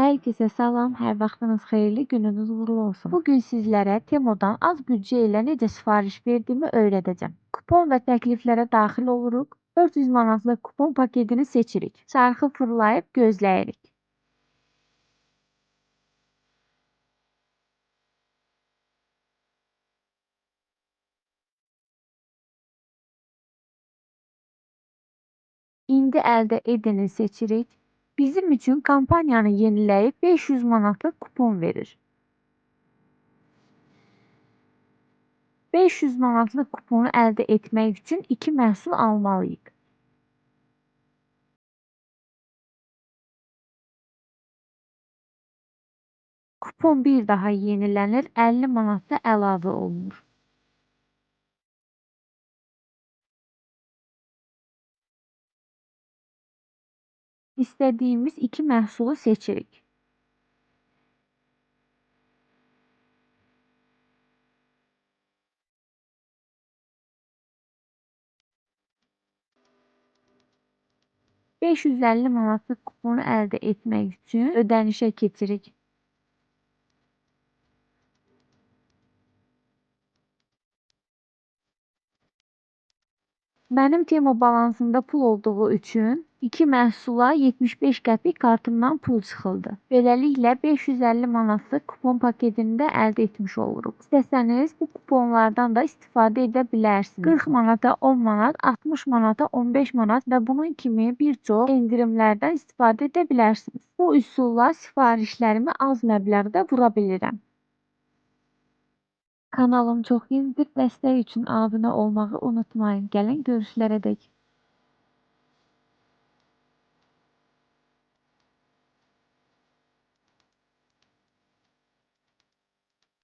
Herkese salam, hər vaxtınız xeyirli, gününüz uğurlu olsun. Bugün sizlərə Temudan az büdcə ilə necə sifariş verdiyimi öyrədəcəm. Kupon və təkliflərə daxil oluruq. 400 manatlıq kupon paketini seçirik. Çarxı fırlayıb gözləyirik. İndi əldə edeni seçirik. Bizim üçün kampaniyanı yeniləyib 500 manatlıq kupon verir. 500 manatlıq kuponu əldə etmək üçün 2 məhsul almalıyıq. Kupon bir daha yenilənir, 50 manat da əlavə olunur. İstədiyimiz 2 məhsulu seçirik. ...550 manatlıq kuponu əldə etmək üçün ödənişə keçirik. Mənim Temu balansımda pul olduğu üçün 2 məhsula 75 qəpik kartımdan pul çıxıldı. Beləliklə 550 manatlıq kupon paketini də əldə etmiş oluruq. İstəsəniz bu kuponlardan da istifadə edə bilərsiniz. 40 manata 10 manat, 60 manata 15 manat və bunun kimi bir çox endirimlərdən istifadə edə bilərsiniz. Bu üsulla sifarişlərimi az məbləğdə vura bilirəm. Kanalım çox yenidir. Dəstək üçün abunə olmağı unutmayın. Gəlin görüşlərə dək.